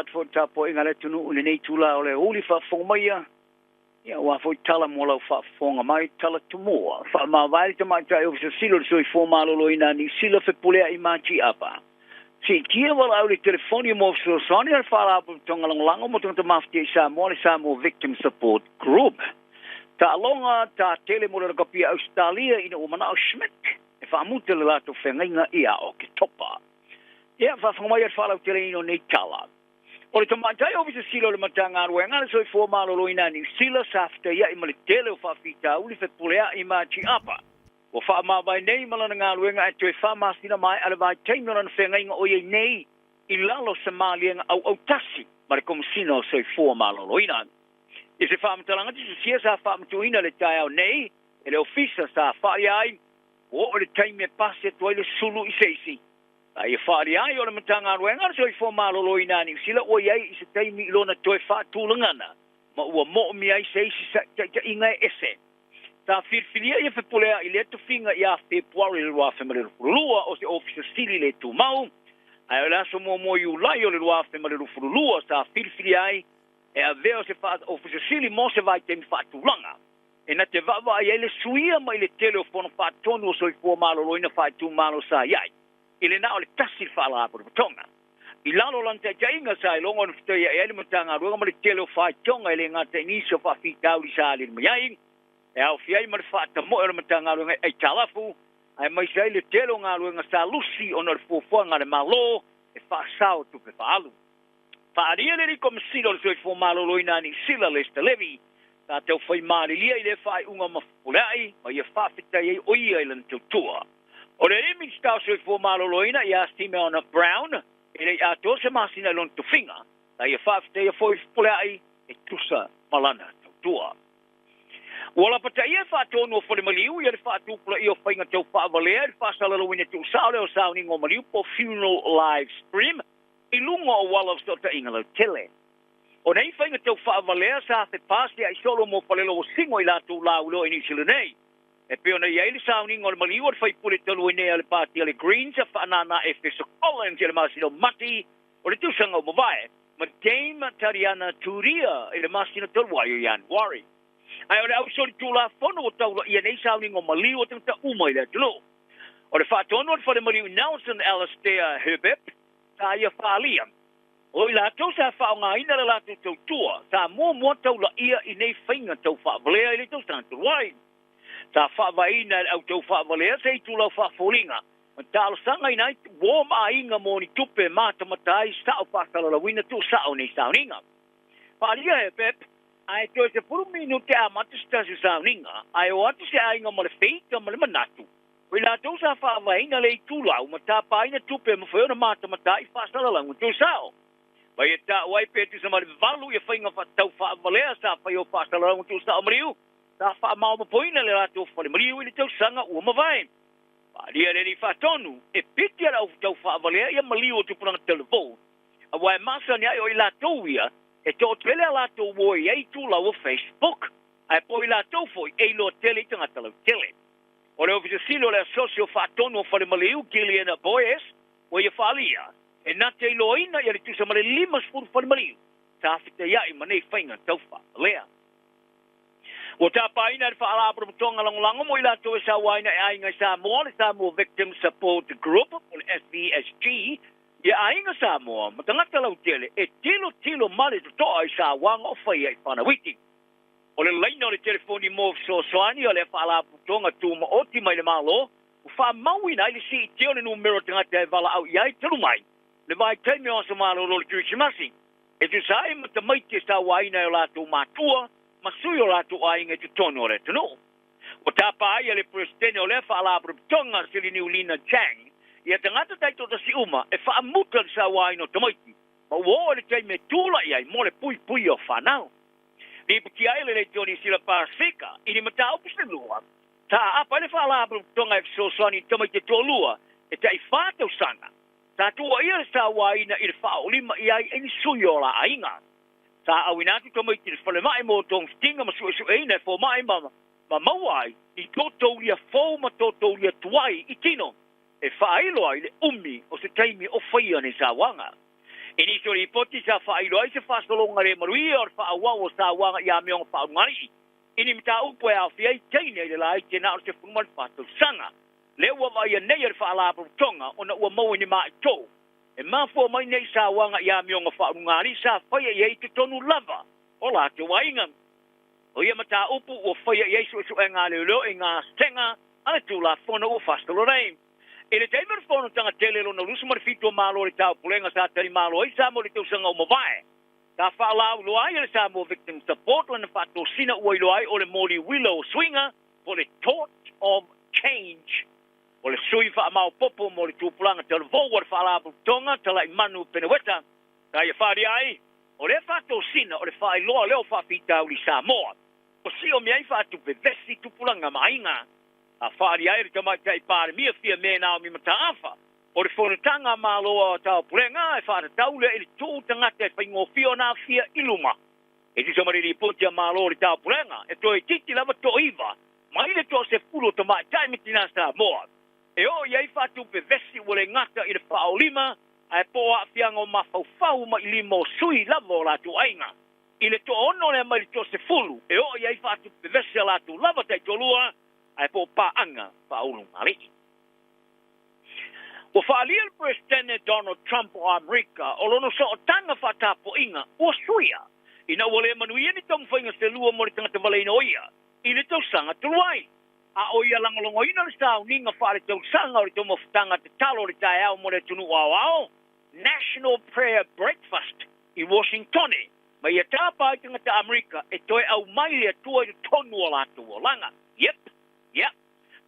atu foi i le tapuaiga a le atunuu i lenei itula o le aoauli faafofoga maia, ia aua foi tala mo lau faafofoga mai, tala tumua. Faamavae le Tamaitai Ofisa Sili o le Soifua Maloloina a Niu Sila Fepuleai Mati Apa. Siitia valaau i le telefoni mo fesoasoani a le Faalapotopotoga Lagolago mo Tagata Mafatia i Samoa, le Samoa Victim Support Group. Taaloga tatele mo le lakapi a Ausetalia ina ua manao Schmidt e faamuta le latou feagaiga ia Oketopa. Ia, faafofoga mai le faalauteleina o nei tala. O le tamaitai Ofisa Sili o le Matagaluega a le Soifua Maloloina a Niu Sila sa fetaiai ma le tele o faafitauli fepuleai ma atiapa. Ua faamavae nei ma lana galuega ae toe faamasina maea le vaitaimi o lana feagaiga o i ai nei i lalo o se maliega auautasi ma le Komesina o Soifua Maloloina. I se faamatalaga tusitusia sa faamatuuina i le taeao nei e le Ofisa sa faalia ai, ua oo i le taimi e pasi atu ai le sulu i se isi. A ia faalia ai o le Matagaluega a le Soifua Maloloina a Niu Sila ua i ai i se taimi i lona toe faatulagana ma ua moomia ai se isi taitaiga e ese. Sa filifilia ia Fepuleai i lea tofiga ia Fepuari 2022 o se Ofisa Sili le tumau, ae o le aso muamua Iulai o le 2022 sa filifilia ai e avea o se Ofisa Sili mo se vaitaimi faatulaga e na te vaavaai ai le suia mai le tele o fono faatonu o soifua maloloina faaitumalo sa i ai i le na o le tasi le Faalapotopotoga. I lalo o lana taitaiga sa iloga ona fetaiai ai le Matagaluega ma le tele o faitoga e le gata i nisi o faafitauli sa alili mai ai, e aofia ai ma le faatamoe o le Matagaluega i aitalafu, aemaise ai le tele o galuega sa lusi ona o le fuafuaga a le Malo e faasao tupe faaalu. Faaalia le Alii Komesina o le Soifua Maloloina a Niu Sila, Lester Levy, sa tau fai malilia i lea faaiuga ma Fepuleai ma ia faafetai ai o ia i lana tautua. O le Alii Minisita o Soifua Maloloina ia Simeon Brown, e le i atoa se masina i lona tofiga, sa ia faafetaia foi Fepuleai e tusa ma lana tautua. Ua lapataia e faatonu o Falemaliu ia le faatupulaia o faiga tau faavalea i le faasalalauina tuusao lea o sauniga o maliu po o funeral live stream i luga o auala o fesootaiga lautele. O nei faiga tau faavalea sa fepaseai solo mo Faleloa-Singo i latou lauiloa i Niu Sila nei. E pei ona i ai le sauniga o le maliu a le faipule talu ai nei a le Pati a le Greens a Faanana Efeso Collins i le masina o Mati o le tausaga ua mavae, ma Dame Tariana Turia i le masina talu ai o Ianuari. Ae o le ausolitulafono ua taulaia nei sauniga o maliu o tagata uma i le atunuu. O le faatonu a le fale maliu i Nelson Alastair Herbert, sa ia faaalia, o i latou sa faaaogaina le latou tautua sa muamua taulaia i nei faiga tau faavalea i le tausaga talu ai. Sa faavaeina e le au tau faavalea se itulau faafoliga ma talosagaina ai uo ma aiga mo ni tupe e matamata ai sao faasalalauina tuusao nei sauniga. Faaalia e Pep, ae toe 10 minute amata se tasi o sauniga, ae o atu se aiga ma le feita ma le manatu O i latou sa faavaeina le itulau ma tapaina tupe e mafai ona matamata ai faasalalauga tuusao. Mai e taua ai pe tusa ma le valu ia faiga tau faavalea sa faia o faasalalauga tuusao maliu sa faamaopopoina le latou fale maliu i le tausaga ua mavae. Faaalia le Alii Faatonu e piti a le au tau faavalea ia maliu o tupulaga talavou, aua e masani ai o i latou ia e toatele a latou ua i ai itulau o Facebook, ae po o i latou foi e iloa tele i tagata lautele. O le Ofisa Sili o le Asosi o Faatonu o Falemaliu, Gillian Boyes, ua ia faaalia, e na te iloaina ia le tusa ma le 50 falemaliu sa fetaiai ma nei faiga tau faavalea. Ua tapaina e le Faalapotopotoga Lagolago mo i latou e sauaina e aiga i Samoa, le Samoa Victim Support Group, po o le SVSG, ia aiga Samoa ma tagata lautele e tilotilo ma le totoa i sauaga o faia i Fanauiti. O le laina o le telefoni mo fesoasoani o lea Faalapotopotoga Tumaoti mai le Malo ua faamauina ai le siitia o le numera o tagata e valaau i ai talu mai le vaitaimi o aso malolo o le Kerisimasi, e tusa ai ma tamaiti e sauaina e o latou matua ma sui o latou aiga i totonu o le atunuu. Ua tapa ai e le Peresetene o lea Faalapotopotoga Siliniulina Chang ia tagata taitoatasi uma e faamuta le sauaina o tamaiti ma ua oo i le taimi e tulai ai mo le puipuia o fanau. Lipotia ai le Leitio Niu Sila Pasefika i ni mataupu se lua, sa aapa ai le Faalapotopotoga e fesoasoani i tamaiti e toalua e tai fa tausaga. Sa tuuaia le sauaina i le faaoolima i ai e ni sui o la aiga. Sa auina atu tamaiti i le falemai mo togafitiga ma suesueina e fomai ma ma maua ai ni totoulia fou ma totoulia tuai i tino e faailo ai le umi o se taimi o faia nei sauaga. I nisi o lipoti sa faailoa ai se faasologa le manuia o le faaauau o sauaga i amioga faaulugalii i ni mataupu e aofia ai teine i le laiti e na o le 14 tausaga. Lea ua vaaia nei e le Faalapotopotoga ona ua maua i ni maaitou e mafua mai nei sauaga i amioga faaulugalii sa faia i ai i totonu lava o latou aiga. O ia mataupu ua faia i ai suesuega a leoleo i gasega a le Tulafono ua faasolo nei. I le taimi o le fonotaga tele lona 27 o Malo o le Taupulega sa talimalo ai Samoa i le tausaga ua mavae, sa faalauiloa ai e le Samoa Victim Support lana faatosina ua iloa ai o le moli uila o suiga po o le Torch of Change. O le sui faamaopoopo mo le tupulaga talavou a le Faalapotopotoga Talaimanu Peneweta sa ia faaalia ai, o lea faatosina o le faailoa lea o faafitauli i Samoa o siomia ai faatupevesi tupulaga ma aiga. A faaalia ai le Tamaitai Palemia Fiame Naomi Mataafa, o le fonotaga a Malo a Taupulega e faatatau lea i le tuu tagata e faigofie ona aafia i luma. E tusa ma le lipoti a Malo o le Taupulega, e toeitiiti lava toaiva mai le toasefulu o tamaitai ma tinā Samoa e oo i ai faatupevesi ua le gata i le faaolima ae po o aafiaga o mafaufau ma i lima o sui lava o latou aiga. I le toaono lea mai le toasefulu e oo i ai faatupevesi a latou lava taitoalua ae po o paaga faaulugalii. Ua faaalia le Peresetene Donald Trump o Amerika o lona sootaga faatapuaiga ua suia ina ua le manuia ni taumafaiga selua mo le tagata valeina o ia i le tausaga talu ai. A o ia lagolagoina le sauniga faaletausaga o le taumafataga tatalo o le taeao mo le atunuu aoao, National Prayer Breakfast, i Washingtone, ma ia tapa ai tagata Amerika e toe aumai le Atua i totonu o latou olaga. Yep, yep.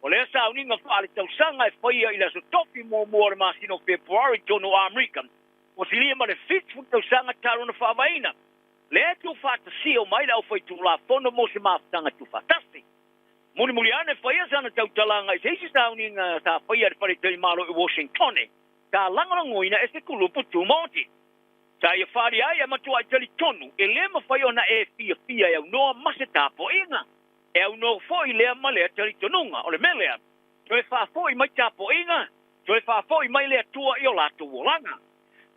O lea sauniga faaletausaga e faia i le aso Tofi muamua o le masina o Fepuari i totonu o Amerika, ua silia ma le 70 tausaga talu ona faavaeina. Lea tuufaatasia uma ai le aufaitulafono mo se mafutaga tuufaatasi. Mulimuli ane faia sana tautalaga i se isi sauniga sa faia i le faletalimalo i Washingtone, sa lagolagoina e se kulupu tumaoti. Sa ia faaalia ai e matuai talitonu e le mafai ona e fiafia e aunoa ma se tapuaiga. E aunoa foi lea ma lea talitonuga. O le mea lea, toe faafoi mai tapuaiga, toe faafoi mai le Atua i o latou olaga.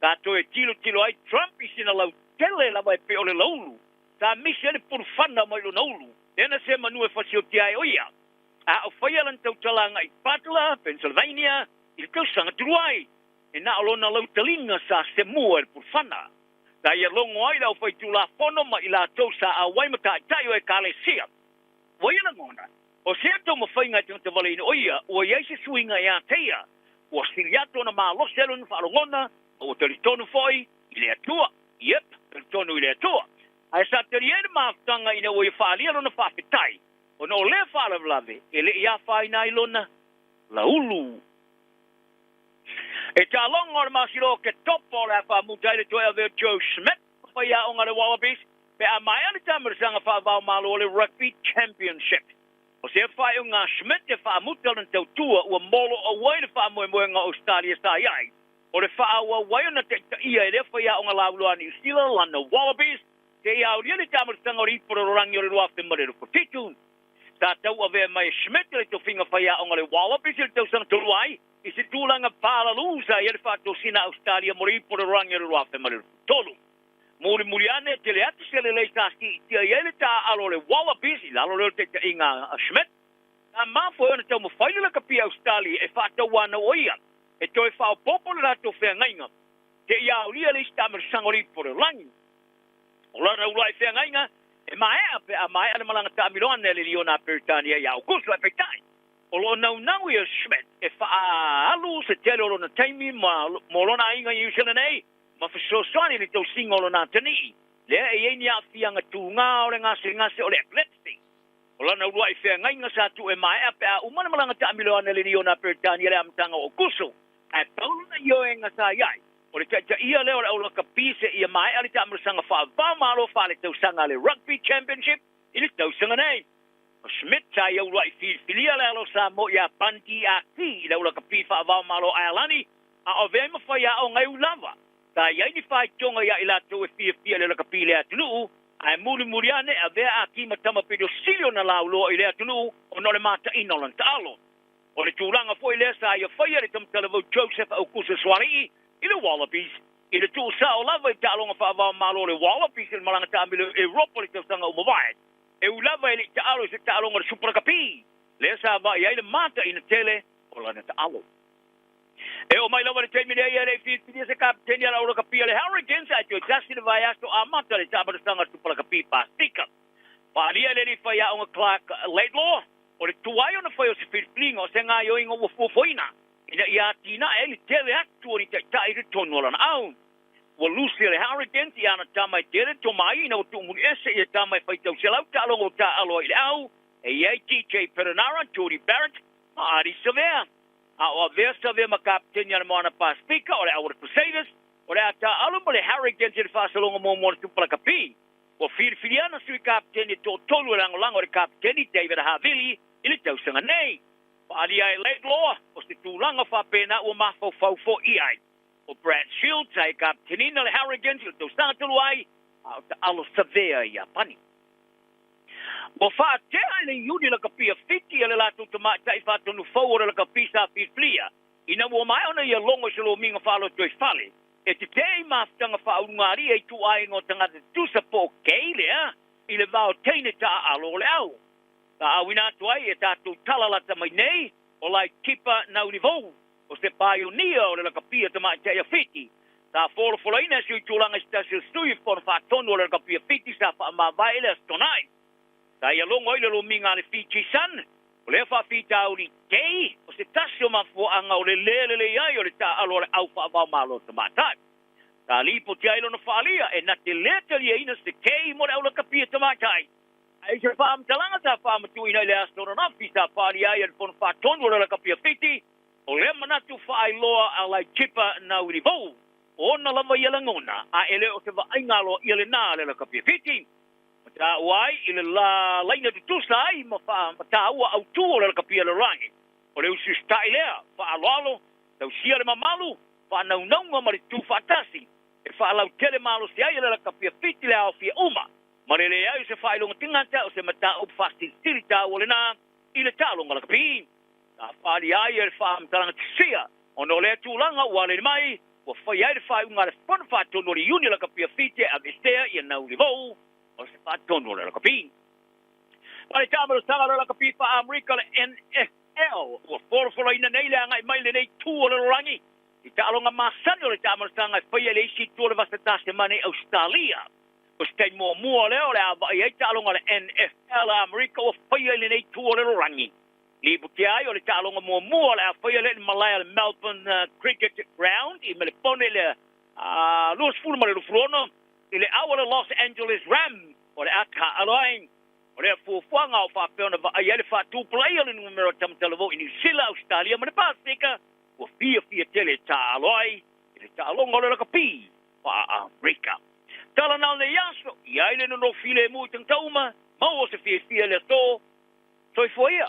Sa toe tilotilo ai Trump i sina lautele lava e pei o le laulu, sa misi ai le pulufana mai lona ulu, lea na semanu e fasioti ai o ia. A o faia lana tautalaga i Butler, Pennsylvania, i le tausaga talu ai, e na o lona lautaliga sa semua i le pulufana. Sa ia logo ai le aufaitulafono ma i latou sa auai ma taitai o Ekalesia. Ua ia lagona, o sea taumafaiga e tagata valeina o ia, ua i ai se suiga ia te ia, ua sili atu ona malosi ai lona faalogona, ma ua talitonu foi i le Atua. Yep, talitonu i le Atua. Ae sa tali ai le mafutaga ina ua ia faaalia lona faafetai, ona o lea faalavelave e le i afaina ai lona laulu. E taaloga o le masina o Oketopa o le a faamuta ai le toe ave o Joe Schmidt ma faiaoga a le Wallabies pe a maea le taamilosaga faava-o-Malo o le Rugby Championship. O sea faaiuga a Schmidt e faamuta lona tautua ua moloau ai le faamoemoega o Ausetalia sa i ai o le faaauau ai ona taitaia e lea faiaoga lauiloa a Niu Sila lana Wallabies seia aulia le taamilosaga o le Ipu Lalolagi o le 2027. Sa tauavea mai e Schmidt le tofiga faiaoga o le Wallabies i le tausaga talu ai i se tulaga palalū sa i ai le faatosina a Ausetalia mo le Ipu Lalolagi o le 2023. Mulimuli ane, tele atu se lelei sa siitia i ai le taaalo o le Wallabies i lalo lea o le taitaiga a Schmidt. Sa mafua ai ona taumafai le lakapi a Ausetalia e faatauanau o ia e toe faaopoopo le latou feagaiga seia aulia le isi taamilosaga o le Ipu Lalolagi. O lana uluai feagaiga e maea pe a maea le malaga taamilo ane a le Liona a Peretania ia Aokuso, ae peitai, o lo o naunau ia Schmidt e faaalu se tele o lona taimi mo lona aiga i Niu Sila nei ma fesoasoani i le tausiga o lona atalii, lea e i ai ni aafiaga tugā o le gasegase o le epilepsy. O lana uluai feagaiga sa tuu e maea pe a uma le malaga taamilo ane a le Liona a Peretania i le amataga o Aokuso, ae pau lona ioega sa i ai, o le taitaia lea o le aulakapi seia maea le taamilosaga faava-o-Malo faaletausaga a le Rugby Championship i le tausaga nei. O Schmidt sa ia uluai filifilia le alo Samoa ia Bundy Aki i le aulakapi faava-o-Malo Aelani, a o avea ai ma faiaoga e ui lava sa i ai ni faitoga ia i latou e fiafia i le lakapi i le atunuu, ae mulimuli ane avea Aki ma tama pito sili ona lauloa i le atunuu ona o le mataina o lana taalo. O le tulaga foi lea sa ia faia le tamatalavou Joseph Aukuso Sualii i le Wallabies I le tuusao lava i taaloga faavaomalo le Wallabies i le malaga taamilo i Europa le tausaga ua mavae. E ui lava e le i taalo i se taaloga a le Super Lakapi, lea sa vaai ai le mataina tele o lana taalo. E oo mai lava i le taimi nei e le i filifilia se kapeteni a le au lakapi a le Hurricanes ae toe tasi le vaiaso amata le taamalosaga a le Super Lakapi Pasefika. Faaalia e le alii faiaoga Clark Laidlaw o le tuai ona fai o se filifiliga o se gaoioiga ua fuafuaina ina ia atinae ai le tele atu o ni taitai i totonu o lana au. Ua lusi e le Hurricanes i ana tama e tele tomai ina ua tuumuliese ia tama e faitau selau taaloga ua taaalo ai i le au, e i ai TJ Perenara, Jordie Barrett ma Ardie Savea. A o avea Savea ma kapeteni a le Moana Pasefika o le au o le Crusaders, o le a taaalo ma le Hurricanes i le faasologa muamua o le Super Lakapi. Ua filifilia ana sui kapeteni e toatolu e lagolago i le kapeteni David Havili i le tausaga nei. Faaalia ai Laidlaw, o se tulaga faapena ua mafaufau foi ai. O Brad Shields sa e kapeteniina le Hurricanes i le tausaga talu ai, a o taalo Savea i Iapani. Ua faatea e le iuni lakapi a Fiti a le latou tamaitai faatonu fou o le lakapi sa filifilia ina ua maea ona ia logo i se lomiga faalotoifale e tetee i mafutaga faaulugalia i ituaiga o tagata tutusa po o gay lea i le va o teine taaalo o le au. Sa auina atu ai e tatou tala lata mai nei o Laikipa Naulivou o se paionia o le lakapia tamaitai a Fiti. Sa folafolaina e sui tulaga i se tasi o sui usufono faatonu o le lakapia Fiti sa faamavae i le Aso Toonai. Sa ia logo ai le lomiga a le Fiji Sun, o lea faafitauli gay o se tasi o mafuaaga o le lē lelei ai o le taaalo a le au faavaomalo tamaitai. Sa lipoti ai lona faaalia e na te lē taliaina se gay mo le au lakapia tamaitai. Ae i se faamatalaga sa faamatuuina i le aso ananafi sa faaalia ai e le Fono Faatonu o le Lakapi a Fiti, o lea manatu faailoa a Laikipa Naulivou, o ona lava ia lagona, a e le o se vaaiga aloaia lenā a le Lakapi a Fiti. Ma taua ai i le la laina tutusa ai ma faamataua autū o le lakapi a le lalolagi. O le usiusita'i lea, faaaloalo, tausia le mamalu, faanaunauga ma le tutu faatasi, e faalautele malosi ai e le lakapi a Fiti le aofia uma, ma le leai o se faailoga tagata o se mataupu faasilisili taua lenā i le taaloga lakapi. Sa faaalia ai e le faamatalaga tisia ona o lea tulaga ua aleli mai, ua faia ai le faaiuga a le Fono Faatonu o le Iuni Lakapi a Fiti e aveesea ia Naulivou o se faatonu o le lakapi. Ma le taamalosaga o le lakapi faa-Amerika le NFL ua folafolaina nei le agai mai lenei tu o le lalolagi i taaloga masani o le taamalosaga e faia i le isi itu o le Vasa Tasemane i Ausetalia. O se taimi muamua lea o le a vaai ai taaloga a le NFL a Amerika ua faia i lenei itu o le lalolagi. Lipotia ai o le taaloga muamua o le a faia lea i le malae a le Melbourne Cricket Ground i Melepone i le 2026 i le au a le Los Angeles Rams o le a taaalo ai. O lea fuafuaga o faapea ona vaai ai le faatupulaia o le numera o tamatalavou i Niu Sila, Ausetalia ma le Pasefika ua fiafia tele e taaalo ai i le taaloga o le lakapi faa-Amerika. Tala na o lenei aso, i ai le nonofo filemu i tagata uma, maua se fiafia i le aso. Soifua ia